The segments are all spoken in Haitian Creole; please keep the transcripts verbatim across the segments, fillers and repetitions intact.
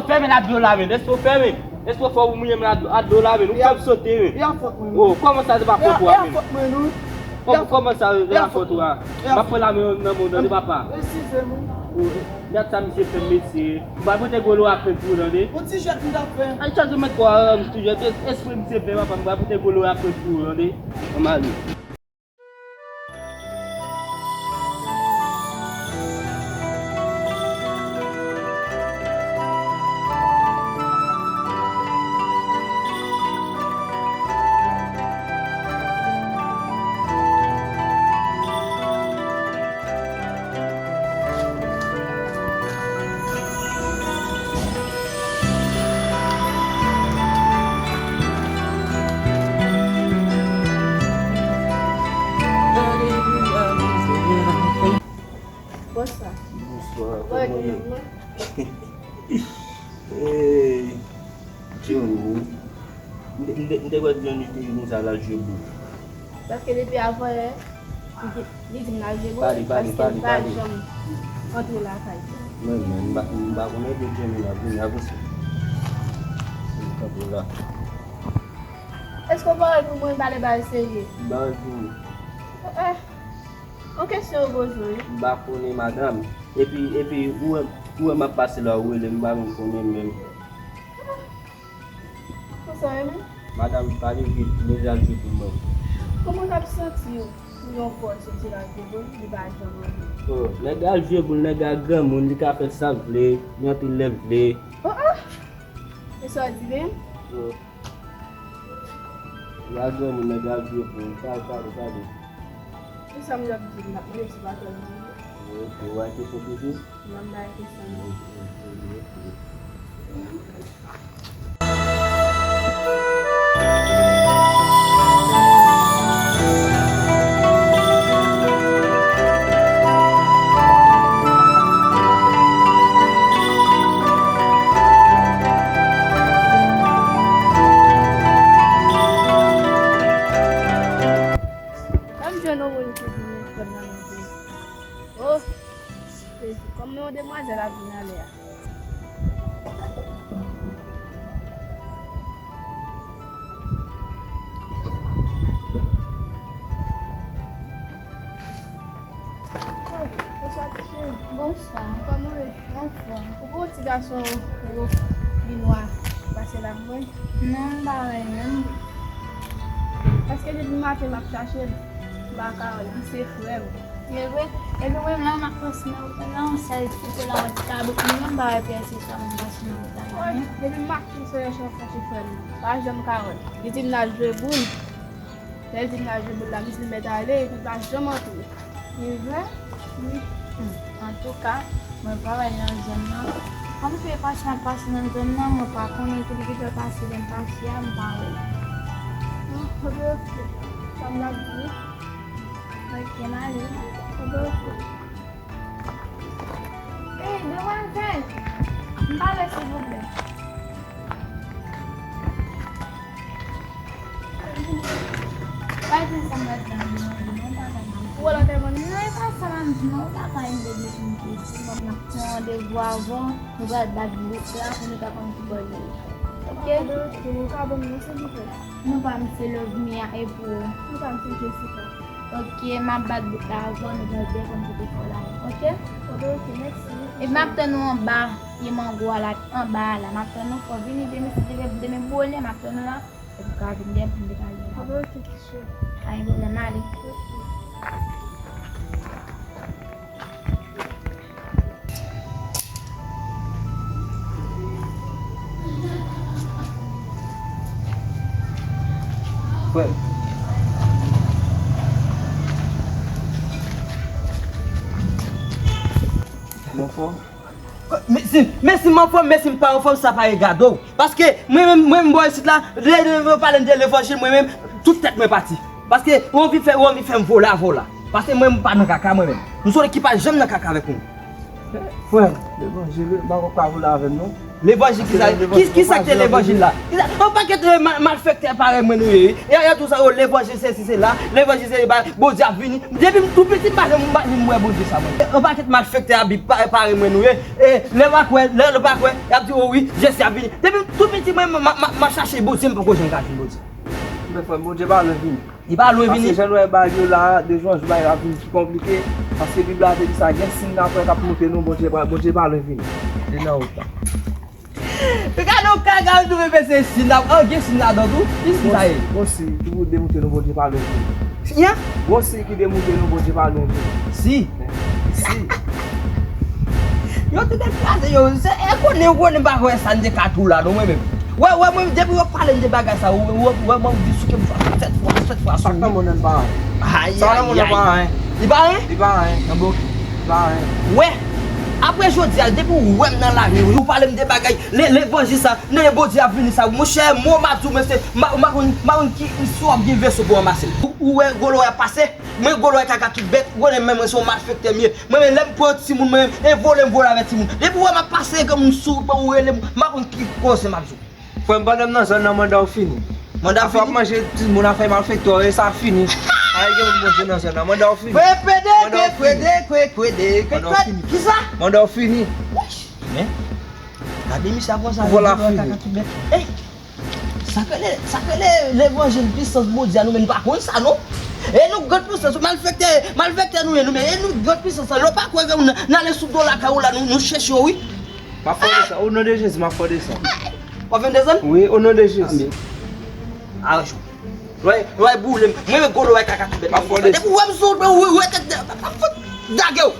Fèmen la dlo la, men. Èske w fèmen? Èske w fè w mouye m la dlo, a dlo la, men? Ou fè m sote, men. E a fòt mwen, non. Oh, kòman sa se pa fòt ou a, men? E a fòt mwen, non. Kòman, kòman sa se pa fòt ou a? M ap pran la men nan men w, tande, papa. Eskize m, wi. Oh, gad sa misye fè m, mesye. M pral pote gwo lo ak pent pou ou, tande. Yon ti jwèt m t ap fè. Ay, chaje mèt kwa, ti jwèt. Espre misye fè, papa. M pral pote gwo lo ak pent pou ou, tande. Ann ale. Bonswa. Bonswa, kòman w ye? Hey, Johnny. M te, m te, m te kwè Johnny te vin sa la jwe boul. Paske depi avanyè, li di m l al jwe boul, paske li pa janm antre lakay. Mwen menm, m pa, m pa konnen ke Johnny la vini avanse. Kanpe la. Èske w pare pou mwen pale bagay serye? Bagay pou ou. Eh, eh. Yon kesyon yo poze w, wi. M pa konnen, madanm. Epi, epi, ou wè, ou wè m ap pase la, ou rele m, m pa menm konnen menm. Konsa w ye menm? Madanm, pale vit, mezaj yo pou mwen. Kòman w t ap santi w pou yon fò soti la jwe boul, li pa janm antre? Oh, nèg al jwe boul, nèg a granmoun, li ka fè sa l vle, li antre lè l vle. Oh, oh! E sa w di menm? Oh. Nèg a granmoun, nèg a vye pou, pale, pale, pale. Ki sa m t ap di, m t ap mande si w pa t ap di. Ok, w a kesyon toujou? Nan m bay kesyon. Ok, ok, ok. Ban m jwenn yon moun ki vin fè m nan men. Oh, Jezi, kòm yon demwazèl ap vin anlè a. Bonswa, ti cheri. Bonswa. Kòman w ye? Anfòm. Ou pa wè yon ti gason wo, binwa, pase la pou mwen? Non, m pa wè l menm. Paske depi maten m ap chache l, m pa ka wè l. Li se frè m. E vre? Epi mwen menm la, m ap pase nan, nan yon sèl ti kote la, yon ti kabrit, mwen menm m pa wè pyès sa, m pase nan wout la. Depi maten m sou yon chèf chache frè m, m pa janm ka wè l. Li di m l al jwe boul. Lè l di m l al jwe boul la, m di l mèt ale, epi l pa janm antre. E vre? Wi. Hmm. Antouka, mwen pa wè l nan zòn nan. Kòm tou e pase m ap pase nan zòn nan, mwen pa konnen ki li gentan pase, lè m pase a, m pa wè l. Ah, ok, ok. Sa m ap di. Ok, m ale. Ok, ok. Ey, demwazèl! M pale, silvouplè. Pa di sa m pa t nan demande non, pa nan. Ou wè lòt lè mwen. Non, e pa sa m ap di non, ou pa ka vin de definite. Mwen ap pran randevou avan, nou pral bat bout la pou nou ta konn ki bò l ye. Ok? Ou ka ban m non, silvouplè. Non pa m se Lovemia e pou ou? Non pa m se Jessica. Ok, m ap bat bout la avan nou pral byen konn kote fò la ye, ok? Ok, ok, mèsi. Epi m ap tann ou anba pye mango a la, anba a la. M ap tann ou, fò w vini demen, si Dye vle, demen bonè, m ap tann ou la. Epi w ka vin demen pou n te pale la. Ok, ok, ti cheri. Pa gen pwoblèm, ale. Ok. Frè m. M anfòm. Men si, men si m anfòm, men si m pa anfòm, sa pa regade w. Paske mwen menm, mwen menm bò isit la, lè yo pale m de levanjil, mwen menm, tout tèt mwen pati. Paske ou anvi fè, ou anvi fè m vola vola. Paske mwen, m pa nan kaka mwen menm. M se yon nèg ki pa janm nan kaka avèk moun. Frè m, levanjil, m pa kwè w ka vola avè m non. Levanjil ki sa? Ki, ki sa ki te levanjil la? Ki sa? Yon pakèt, eh, mal-, malfektè parèy mwen nou ye, wi. Y a, y a tou sa, oh, levanjil se si se la, levanjil se ba, Bondye ap vini. Depi m tou piti, m pa janm, m pa janm wè Bondye sa, mwen. Yon pakèt malfektè abi pa-, parèy mwen nou ye. E, lè w pa kwè, lè, lè w pa kwè, y ap di, oh wi, Jezi ap vini. Depi m tou piti, mwen, m, m, m, m ap chache Bondye, m poko janm ka jwenn Bondye. Men frè m, Bondye pa lwen vini. Li pa lwen vini. Paske jan nou wè bagay yo la, de jou an jou bagay yo ap vin pi konplike. Paske Bib la te di sa, gen siy n ap wè k ap montre nou, Bondye pa, Bondye pa lwen vini. Li nan wout la. Gade yon kaka, ou twouve mesye siy la, an, gen siy ladan tou. Ki siy sa ye? Bon siy ki pou demontre nou Bondye pa lwen vini. Siy an? Bon siy ki demontre nou Bondye pa lwen vini. Siy. Siy. Yo te dekraze yo. Se, e konnen, ou konnen m pa wè sa, m te ka tou la, non, mwen menm. Wè, wè, mwen, depi yo pale m de bagay sa, wè, wè, wè, mwen di sou ke m fè sèt fwa, sèt fwa sou li. Sa k nan mond nan pa anyen. Ay, sa k nan mond nan pa anyen. Li pa anyen? Li pa anyen. Nan bon. Li pa anyen. Wè, apre jodi a, depi w wè m nan lari, ou pale m de bagay, le, levanjil sa, nan Bondye ap vini sa. Monchè, mwen m ap di w, mesye, m pa, m pa konn, m pa konn ki, si w ap gen veso pou ranmase l. Ou, ou wè gwo lòy ap pase, mwen gwo lòy kaka tout bèt, ou konnen menm mwen se yon malfektè m ye. Mwen menm, lè m pran yon timoun, mwen menm, e vole m vole avèk timoun. Depi w wè m ap pase, granmoun sou wout mwen, ou rele m, m pa konn ki koze m ap di w. Frè m, pandan m nan zòn nan, manda w fini. Manda w fini? Afè w ap manje timoun, afè malfektè w ye, sa fini. Ay, gen moun Bondye nan zòn nan, manda w fini. Kwe, kwede, kwe, kwede, kwe, kwede, kwe, kwede. Kisa? Manda w fini. Wesh, men, gade misye ap konsa, vòlò fini. Kaka tout bèt. Ey! Sa k rele, sa k rele levanjil, pisans Bondye a, nou menm nou pa konn sa, non. E nou granmoun pisans, malfektè, malfektè nou ye, nou menm. E nou granmoun pisans la, lè w pa kwè granmoun nan, n ale sou do lakay ou la, nou, nou chèche yo, wi. M ap fè w desann. O non de Jezi, m ap fè w desann. W ap fè m desann? Wi, o non de Jezi. Amèn. Aranje w. Lòy, lòy boule m. Mwen menm gwo lòy kaka tout bèt. M ap fè w desann. Depi w wè m sou, w wè tèt, m ap fout dage w.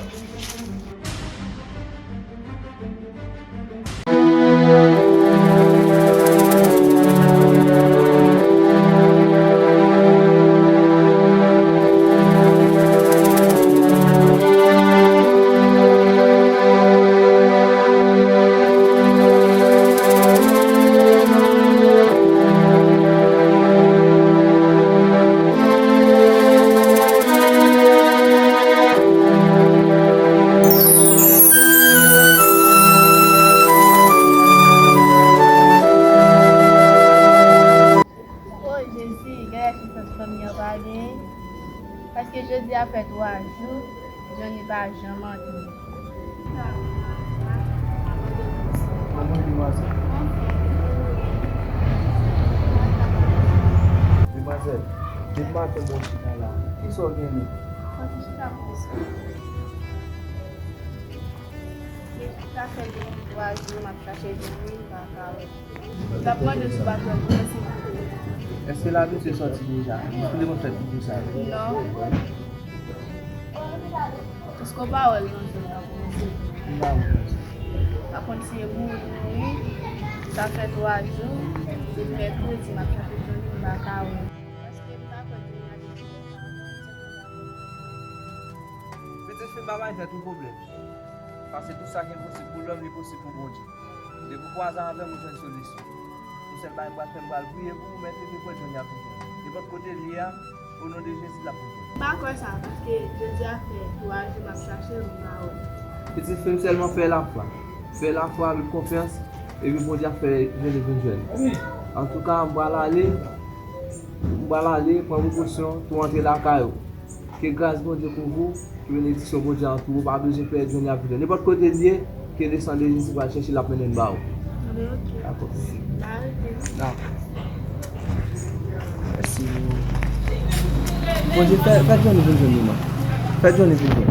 O Jezi, gade ki sans fanmi an pa genyen. Paske jodi a fè twa jou, Johnny pa janm antre. Kòman demwazèl? Demwazèl, depi maten bon chita la, kisa w genyen? Mwen te chita pou sa. Depi sa fè gen twa jou m ap chache Johnny, m pa ka wè. M t ap mande si w pa t wè l, men si. Èske l abitye sòti deja? Ou te konn fè piti sa? Non. Èske w pa wè l nan zòn nan kòmanse? M pa wè l nan zòn. Pa konn si e mouri, wi. Sa fè twa jou, depi mèkredi, m ap chache Johnny, m pa ka wè l. Èske m pa kwè Johnny abitye sòti deja? Pitit fi m pa bay tèt ou pwoblèm. Paske tout sa ki enposib pou lòm, li posib pou Bondye. Depi w kwaze avè m, ou jwenn solisyon. Yon sèl bagay m pral fè, m pral priye pou ou, men fè kwè Johnny ap vini. Nenpòt kote l ye a, o non de Jezi, l ap vini. M pa kwè sa, paske jodi a fè twa jou m ap chache l, m pa wè l. Pitit fi m, sèlman fè lafwa. Fè lafwa, met konfyans, epi Bondye ap fè Johnny vin jwenn. Antouka, m pral ale, m pral ale, pran prekosyon, tou antre lakay ou. Ke gras Bondye kouvri w, ke benediksyon Bondye antoure w, pa bezwen pè, Johnny ap vini. Nenpòt kote l ye, ke le san de Jezi pral chèche l, l ap mennen l ba ou. Anben, oke. Dakò. Ba rete. Dakò. Mèsi. Bondye fè, fè Johnny vin jwenn li, non. Fè Johnny vin jwenn.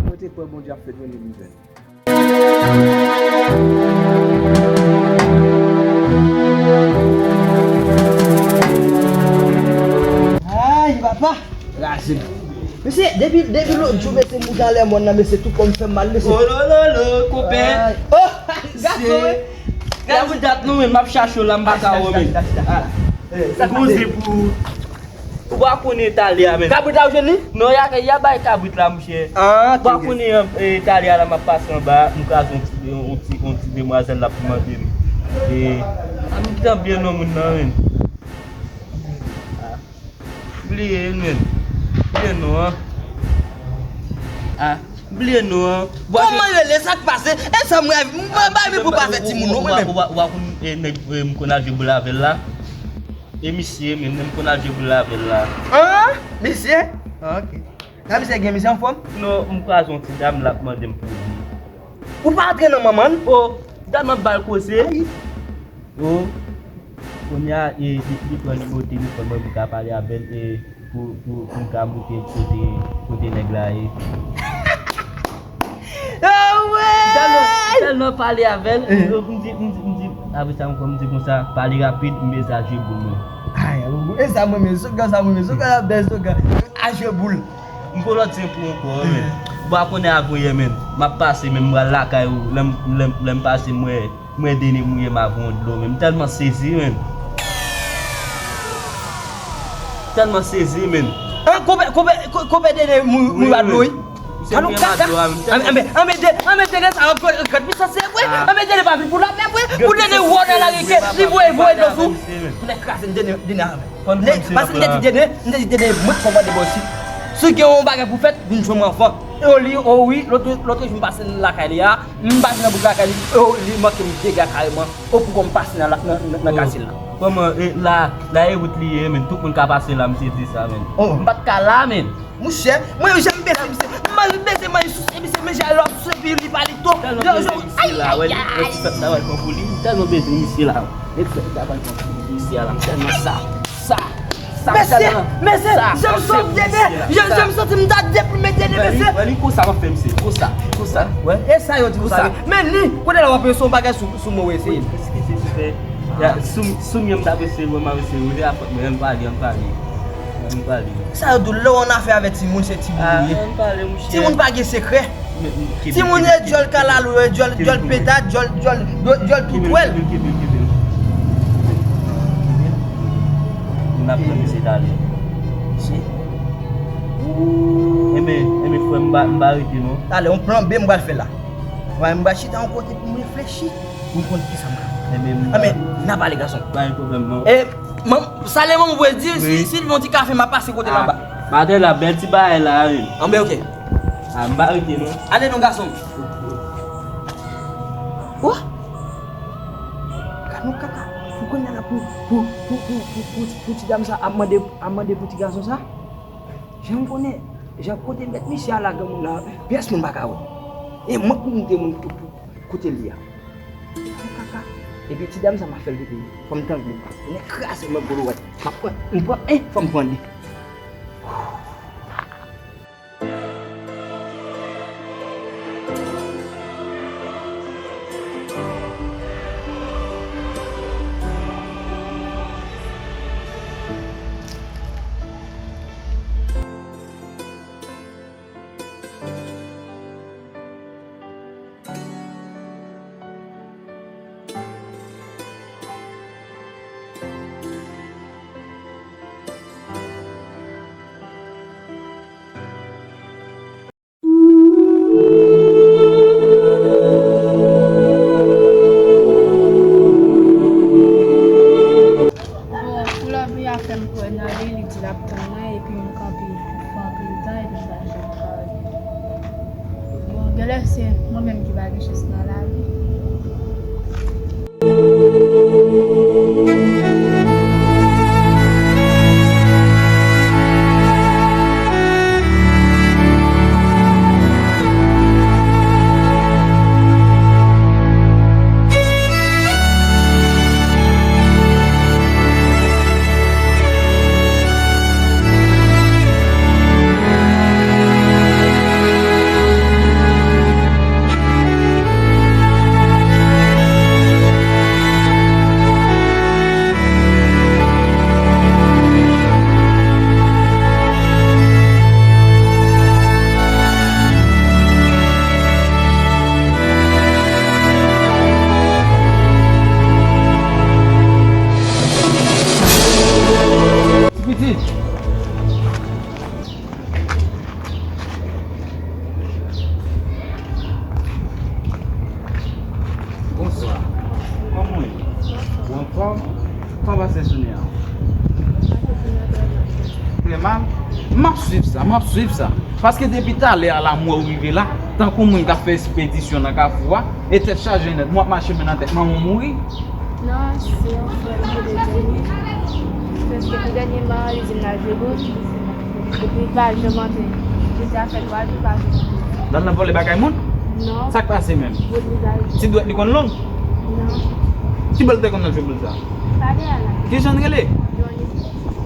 Mwen te kwè Bondye ap fè Johnny vin jwenn. Ay, papa! Raje. Mesye, depi, depi lòt jou, mesye, m moute anlè mòn nan, mesye, tout kò m fè m mal, mesye. Olololo, konpè. Ay. Oh, gason, wi. Gade dat nou, men, m ap chache w la, m pa ka wè w, men. Sa pase? Ou pa konnen talè a, men. Kabrit la, ou jwenn li? Non, y a, y a bay kabrit la, monchè. Ah, ou pa konnen, eh, talè a la, m ap pase anba, m kraze yon ti, yon ti, yon ti demwazèl la pou mande m. Eh, a m gentan bliye non moun nan, men. Ah, bliye, men. Bliye non an. Ah. Bliye non. Kòman rele, sa k pase? E sa mwen, mwen pa vin pou pa fè timoun non, mwen menm. Ou pa konn, e, nèg, e, m konn al jwe boul avè l la? E misye menm, m konn al jwe boul avè l la. An? Misye? Ok. Sa misye gen, misye anfòm? Non, m kwaze yon ti dam, l ap mande m pou li. Ou pa antre nan manman l? O, ti dam nan ba l koze. Ay. O, kounye a, e, li, li pran nimewo telefòn mwen pou m ka pale avè l, e, pou, pou, pou m ka montre kote, kote nèg la ye. Tèlman, tèlman pale avè l, m di, m di, m di, apre sa, m di konsa, pale rapid, m bezwen al jwe boul mwen. Ay, e sa mwen menm, zougan sa mwen menm, zougan la bèl zougan. Al jwe boul. M gon lòt zen pou ou ankò, men. Ou pa konnen avan yè, men. M ap pase, men m pral lakay ou. Lè m, lè m, lè m pase, m wè, m wè Dene mouye m avè yon dlo, men. M tèlman sezi, men. Tèlman sezi, men. An, konpè, konpè, ko-, konpè Dene mou-, mouye a dlo, wi. Anben, anben, anben, Dene sa, anben, Dene pa vin pou lapè vre. Pou Dene wò nan lari ke, li voye, voye dlo sou. Nèg kraze m, Dene, Dene avè. Paske m te di Dene, m te di Dene, mwen kòmande bò si. Si gen yon bagay pou fèt, vin jwenn mwen anvan. E o li, o wi, lòt, lòt jou m pase lakay li a, m pase nan bout lakay li, e o li manke m dega kareman, o pou kòm pase nan, nan, nan katye la. Kòman, e, la, la e wout li ye, men, tout moun ka pase la, misye di sa, men. M pa t ka la, men. Monchè, mwen menm jan m beze misye, m al beze, m al souse misye, men jan lè w ap souse epi li pa li tou. Tèlman beze misye la, wè, wè ti fèt la, wè l pran pou li. M tèlman beze misye la. Wè ti fèt la, wè l pran pou li, misye a la, m tèlman sa, sa, sa, mesye, tèlman, mesye, sa, jan m santi Dene, jan, jan m santi m ta deprime Dene, mesye. Wè li, wè li konsa w ap fè misye, konsa, konsa, wè. E sa yo di konsa. Men li, kote la w ap yon bagay sou, sou mwen, w eseye. Eskize, eskize, eskize. Ya, sou, sou mwen m t ap eseye, mwen m ap eseye, wè, a fòt mwen, ann pale, ann pale. Ann pale. Sa yo di w lè w an afè avè timoun, se timoun ou ye. Timoun pa gen sekrè. Timoun ye djòl kalalou, djòl, djòl peta, djòl, djòl, djòl toutwèl. N ap pran misye talè. Enben, enben, frè m, m pa, m pa rete non. Talè, yon plan B m pral fè la. Mwen, m pral chita yon kote pou m reflechi, pou m konn kisa m ka fè. Enben, n ap pale, gason. Pa gen pwoblèm non. E, Manm, salye manman, ou di, si, si l yon ti kafe, m ap pase kote l anba. Maten la, bèl ti bagay la, wi. Anben, ok. A, m pa rete non. Ale non, gason m. Oh! Gad yon kaka. Pou kounye a la, pou, pou ti dam sa ap mande, ap mande pou ti gason sa. Jan m konnen, jan kote m met misye a la, granmoun nan, pyès moun pa ka wè. E mwen pou m te moun pou, pou kote l ye a. Kaka. Epi ti dam sa m ap fè l rete. Fò m tann li. Nèg kraze mwen gwo lwèt. M ap pran, m pran, eh, fò m pran li. Bon, koulè vè a fè m kwè nan li, li di l ap tann mwen, epi m kanpe pou anpil tan, epi m pa janm pale. Bon, genlè se mwen menm ki pa gen chans nan lavi. Ti pitit. Bonswa. Kòman w ye? Ou anfòm? Kòman pase jounen an? Trè mal? M ap swiv sa, m ap swiv sa. Paske depi talè a la m wè w rive la. Tankou moun k ap fè espedisyon nan kafou a, e tèt chaje nèt, mwen ap mache men nan tèt manman w mouri. Non, se yon frè m ki te di m li. Paske tou dènyèman, li di m l al jwe boul. Epi li pa janm antre. Li di a fè twa jou li pa jwe boul. L al nan vòlè bagay moun? Non. Sa k pase menm? Boul li pa jwe. Ti dwèt li konn long? Non. Ki bò l te konn al jwe boul sa? Pa dèyè la. Kijan l rele? Johnny.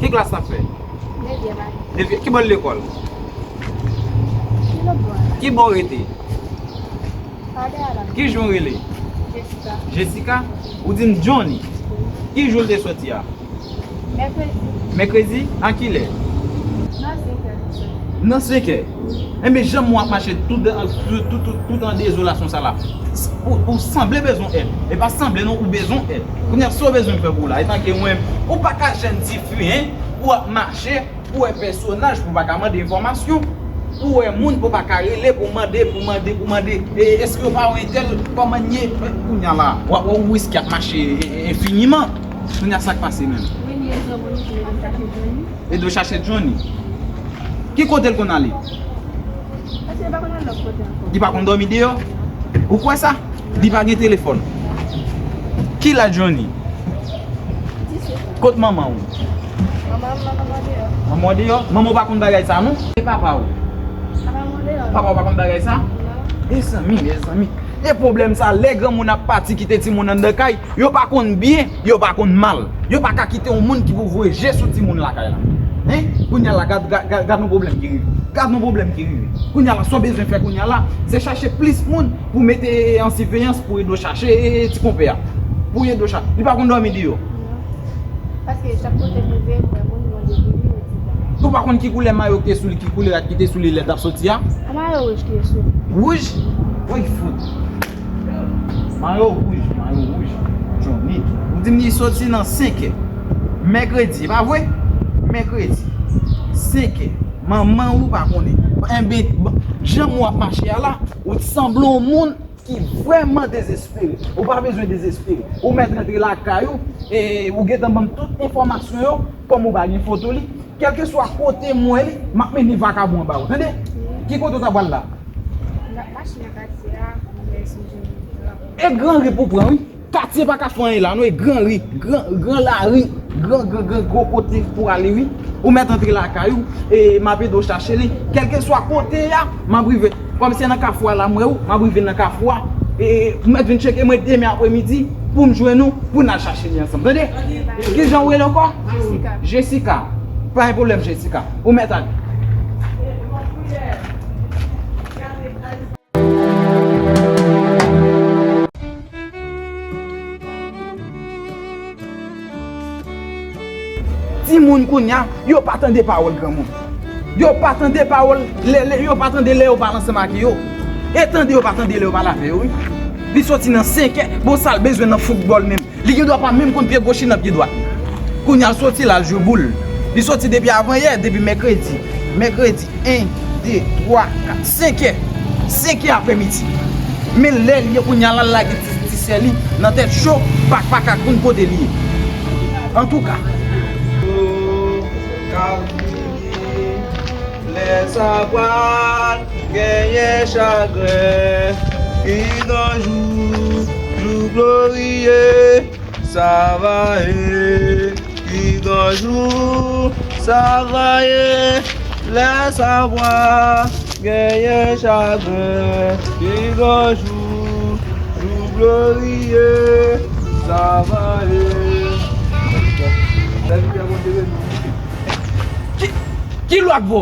Ki klas l ap fè? Nevyèm ane. Nevyèm. Ki bò l lekòl? Ki lòt bò a? Ki bò w rete? Pa dèyè la. Ki jan w rele? Jessica. Jessica? Ou di m Johnny. Wi. Ki jou l te soti a? Mèkredi. Mèkredi? A kilè? Nan senkè li soti. Nan senkè? Wi. Enben, jan w ap mache tout, tout, tout, tout, tout an dezolasyon sa la. Ou, ou sanble bezwen èd. E pa sanble non, ou bezwen èd. Kounye a, sa w bezwen fè pou w la? Etanke mwen, ou pa ka jèn tifi, en? Ou ap mache, ou wè pèsonaj pou w pa ka mande enfòmasyon, ou wè moun pou w pa ka rele pou mande, pou mande, pou mande, e, èske yo pa wè entèl, kòman l ye? Kounye a la, w ap wè ou riske ap mache e, e, enfiniman. Kounye a sa k pase menm? Wi, li e granmoun ki ap chache Johnny. E dwe chache Johnny. Ki kote l konn ale? Paske li pa konn al lòt kote ankò. Li pa konn dòmi deyò? Ou kwè sa? Li pa gen telefòn. Ki laj Johnny? Disèt an. Kot manman w? Manman m, manman m deyò. Manman w deyò? Manman w pa konn bagay sa non? E papa w? Papa m deyò. Papa w pa konn bagay sa? Non. Mezanmi, mezanmi. E pwoblèm sa, lè granmoun ap pati kite timoun anndan kay, yo pa konn byen, yo pa konn mal. Yo pa ka kite yon moun ki pou voye je sou timoun lakay la. Hein? Kounye a la, gad, gad, gad, gad yon pwoblèm ki rive. Gad yon pwoblèm ki rive. Kounye a la, sa w bezwen fè kounye a la, se chache plis moun pou mete an siveyans pou ede w chache ti konpè a. Pou ede w chache. Li pa konn dòmi deyò. Non. Paske chak kote m rive, m wè moun, m mande pou li, yo di pa. Ou pa konn ki koulè mayo ki te sou li, ki koulè rad ki te sou li lè l t ap soti a? A, mayo wouj ki te sou li. Wouj? Woy fout. Mayo wouj, mayo wouj. Johnny. Ou di m li soti nan senkè. Mèkredi, e pa vre? Mèkredi. Senkè. Manman ou pa konnen. Enben, jan w ap mache a la, ou sanble yon moun ki vrèman dezespere. Ou pa bezwen dezespere. Ou mèt rantre lakay ou, e ou gentan ban m tout enfòmasyon yo, kòm ou pa gen foto li. Kèlkeswa kote m wè li, m ap mennen vakabon an ba ou, tande? Ki kote w ta pral la? M ap mache nan katye a, m wè si m jwenn yon rapò. E Gran Ri pou pran, wi. Katye pa ka fè anyen la, non, e Gran Ri, gran, gran lari, gran, gran, gran gwo kote pou ale, wi. Ou mèt antre lakay ou, e m ap ede w chache li. Kèlkeswa kote a, m ap rive. Kòm se nan kafou a la m wè ou, m ap rive nan kafou a. E, ou mèt vin tcheke mwen demen apremidi pou m jwenn ou, pou n al chache li ansanm. Tande? Kijan ou rele ankò? Jessica. Jessica. Pa gen pwoblèm, Jessica. Ou mèt ale. Timoun kounye a, yo pa tande pawòl granmoun. Yo pa tande pawòl, lè, lè, yo pa tande lè yo pale ansanm ak yo. E tande yo pa tande lè yo pale avè yo, wi. Li soti nan senkè, bon, sa l bezwen nan foutbòl menm. Li gendwa pa menm konn pye goch li nan pye dwat. Kounye a l soti la, l jwe boul. Li soti depi avanyè, depi mèkredi. Mèkredi, en, de, twa, kat, senkè. Senkè apremidi. Men lè l ye kounye a la, l lage ti, ti sè li nan tèt cho, pa, pa ka konn kote l ye. Antouka. Lè sa pral genyen chagren, ki gran jou, jou gloriye, sa va ye, ki gran jou, sa va ye, lè sa pral genyen chagren, ki gran jou, jou gloriye, sa va ye. Ki, ki lwa k vo?